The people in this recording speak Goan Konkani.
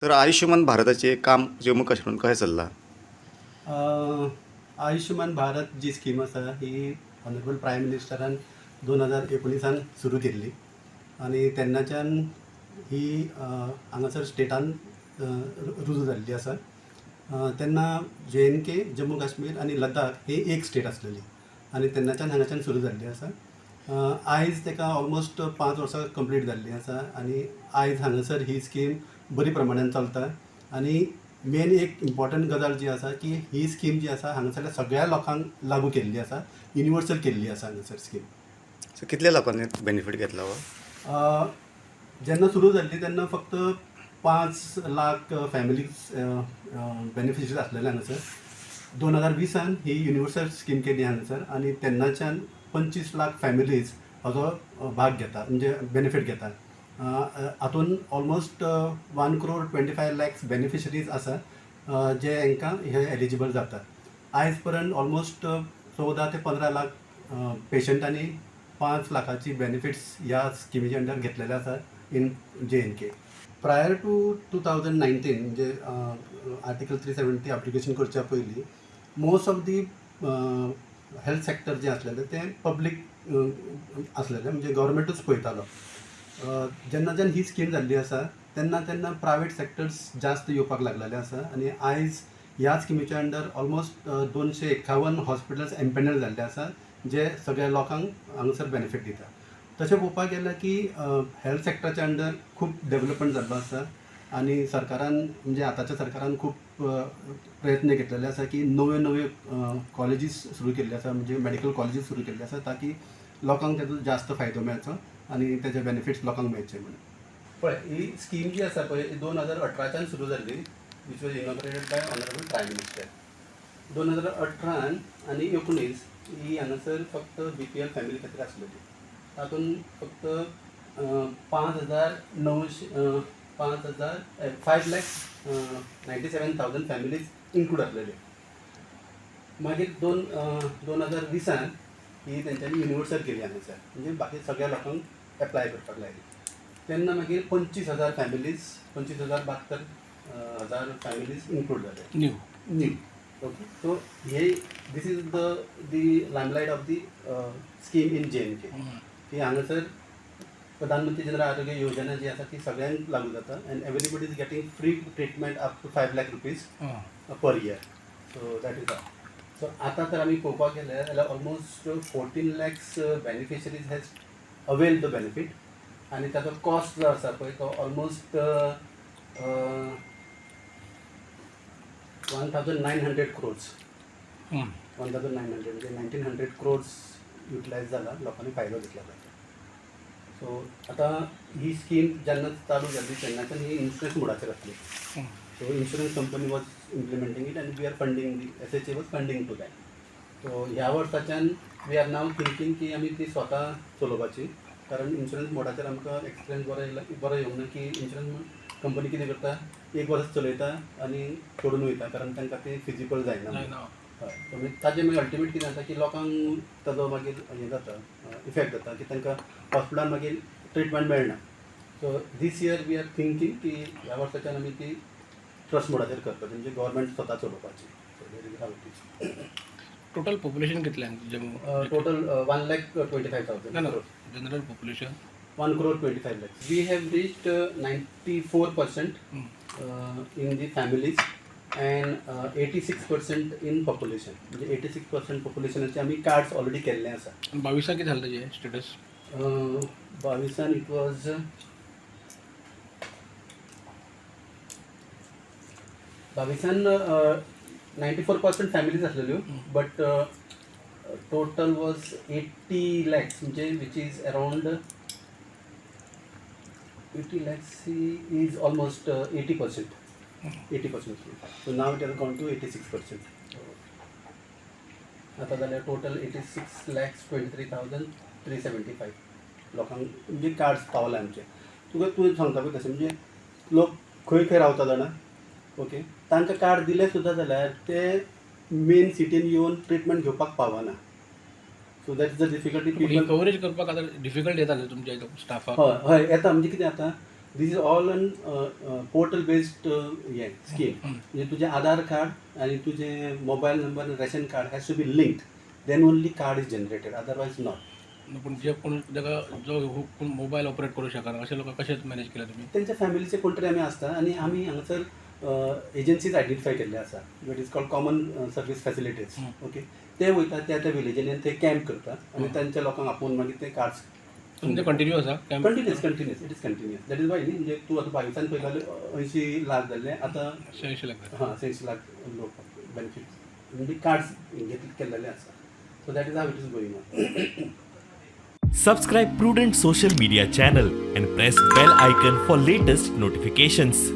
तर आयुश्यमान भारताचें काम जम्मू काश्मीरान कशें चल्लां? आयुश्यमान भारत जी स्कीम आसा ही ऑनरेबल प्रायम मिनिस्टरान 2019 सुरू केल्ली आनी तेन्नाच्यान ही हांगासर स्टेटान रुजू जाल्ली आसा. तेन्ना J&K, Jammu Kashmir आनी लद्दाख ही एक स्टेट आसलेली आनी तेन्नाच्यान हांगाच्यान सुरू जाल्ली आसा. आयज ताका ऑलमोस्ट 5 वर्सां कंप्लीट जाल्लीं आसा आनी आयज हांगासर ही स्कीम बरी प्रमाणान चलता. आनी मेन एक इम्पॉर्टंट गजाल जी आसा की ही स्कीम जी आसा हांगासरल्या सगळ्या लोकांक लागू केल्ली आसा, युनिवर्सल केल्ली आसा हांगासर स्कीम. सो कितल्या लोकांनी बेनिफीट घेतला हो? जेन्ना सुरू जाल्ली तेन्ना फक्त 5 लाख फॅमिलीज बेनिफिशरीज आसलेले हांगासर. 2020 ही युनिवर्सल स्कीम केली हांगासर आनी तेन्नाच्यान 25 लाख फॅमिलीज हाजो भाग घेता, म्हणजे बेनिफीट घेता. हातून ऑलमोस्ट 1 crore 25 lakhs beneficiaries आसा जे हांकां हे एलिजिबल जातात. आयज पर्यंत ऑलमोस्ट 14 ते 15 लाख पेशंटांनी 5 लाखाची बेनिफिट्स ह्या स्किमीच्या अंडर घेतलेले आसा in J&K. Prior to 2019, म्हणजे आर्टिकल 370 एप्लिकेशन करच्या पयलीं, most of the health sector जें आसलेलें तें पब्लीक आसलेलें, म्हणजे गव्हर्मेंटूच पळयतालो. जेन्नाच्यान ही स्कीम जाल्ली आसा तेन्ना तेन्ना प्रायवेट सेक्टर्स जास्त येवपाक लागलेले आसा आनी आयज ह्या स्किमीच्या अंडर ऑलमोस्ट 251 हॉस्पिटल्स एम्पेनल जाल्ले आसा जे सगळ्या लोकांक हांगासर बेनिफीट दिता. तशें पळोवपाक गेल्यार की हेल्थ सेक्टराच्या अंडर खूब डेवलपमेंट जाल्लो आसा आनी सरकारान, म्हणजे आतांच्या सरकारान खूब प्रयत्न घेतलेले आसा की नव्यो नव्यो कॉलेजीस सुरू केल्ले आसा, म्हणजे मेडिकल कॉलेजीस सुरू केल्ले आसा, ताकी लोकांक तेजो जास्त फायदो मेळचो आनी तेजे बेनिफिट्स लोकांक मेळचे म्हणून. पळय, ही स्कीम जी आसा पळय 2018 सुरू जाल्ली, which was inaugurated by honourable prime minister. 2018 आनी 19 ही हांगासर फक्त BPL family खातीर आसलेली. तातूंत फक्त 5,900, 5,000, 5,97,000 families include आसलेले. मागीर 2020 ही तेंच्यांनी युनिवर्सल केली हांगासर, म्हणजे बाकी सगळ्या लोकांक एप्लाय करपाक लायली. तेन्ना मागीर 25,000 फॅमिलीज, 25,072 हजार फॅमिलीज इन्क्लूड जाले. न्यू. न्यू. ओके, सो हे this is the limelight of the scheme in J&K, की हांगासर प्रधानमंत्री जन आरोग्य योजना जी आसा ती सगळ्यांक लागू जाता and everybody is getting free treatment up to 5 lakh rupees per year. So that is all. So आतां तर आमी पळोवपाक गेले जाल्यार almost 14 lakhs beneficiaries has avail the benefit आनी ताचो कॉस्ट जो आसा पळय तो ऑलमोस्ट 1900 क्रोर्स. 1900 म्हणजे 1900 क्रोर्स युटिलायज जाला, लोकांनी फायदो घेतला ताचो. सो आतां ही स्कीम जेन्ना चालू जाली तेन्नाच्यान ही इन्शुरन्स मोडाचेर आसली. So insurance company was implementing it and we are funding, the SHA was funding to that. So ह्या वर्साच्यान we are now thinking की आमी ती स्वता चलोवपाची, कारण इन्शुरन्स मोडाचेर आमकां एक्सपिरियन्स बरो येयला, बरो येवंक ना की इन्शुरन्स कंपनी कितें करता, एक वर्स चलयता आनी सोडून वयता, कारण तांकां तें फिजिबल जायना. जायना. हय, सो मागीर ताजें मागीर अल्टिमेट कितें जाता की लोकांक ताजो मागीर हें जाता, इफेक्ट जाता की तांकां हॉस्पिटलान मागीर ट्रिटमेंट मेळना. So this year we are thinking की ह्या वर्साच्यान आमी ती ट्रस्ट मोडाचेर करपाची, म्हणजे गव्हर्मेंट स्वता चलोवपाची. So that is how it is. Total population कितलें जम्मू? Total 1,25,000. ना, general population. 1 crore 25 lakhs. We have reached 94% in the families and 86% in population. म्हणजे 86% पॉप्युलेशनाचे आमी कार्ड्स ऑलरेडी केल्ले आसा. 22 कितें जालें ताजें स्टेटस? 22 it was, 22 94% families आसलेल्यो, but total was 80 lakhs, म्हणजे which is around 80 lakhs is almost 80%. 80%. So now it has gone to 86%. आता जाल्यार total 86,23,375 लोकांक म्हणजे कार्ड्स पावले आमचे. तुका तूं सांगता पळय तशें, म्हणजे लोक खंय खंय रावता जाणा, ओके, तांकां कार्ड दिलें सुद्दां जाल्यार ते मेन सिटीन येवन ट्रिटमेंट घेवपाक पावना. So that is the difficulty. He coverage करपाक आतां डिफिकल्ट येता तुमच्या स्टाफाक? हय हय, येता. म्हणजे कितें जाता, This is all on portal based हें स्कीम. म्हणजे तुजें आधार कार्ड आनी तुजें mobile number, ration card has to be linked, then only card is generated, otherwise not. पूण जे कोण जाका जो हो कोण मोबायल ऑपरेट करूं शकना अशे लोकांक कशें मॅनेज केला तुमी? तेंच्या फॅमिलीचे कोण तरी आमी आसता आनी आमी हांगासर एजन्सीज आयडेंटिफाय केल्ले आसा, it is called common service facilities. Okay, ते वयता त्या त्या विलेजींनी आनी ते कॅम्प करता आनी तांच्या लोकांक आपोवन मागीर ते कार्ड्स. तुमचें कंटिन्यू आसा camp? Continuous, continuous, it is continuous. That is why न्ही, म्हणजे तूं आतां 22 पळयता जाल्यार 80 लाख जाल्ले आतां. 80 लाख जाले. हां, 80 लाख लोक बेनिफीट म्हणजे कार्ड्स घेत केल्लेले आसा. So that is how it is going on. Subscribe Prudent Social Media channel and press bell icon for latest notifications.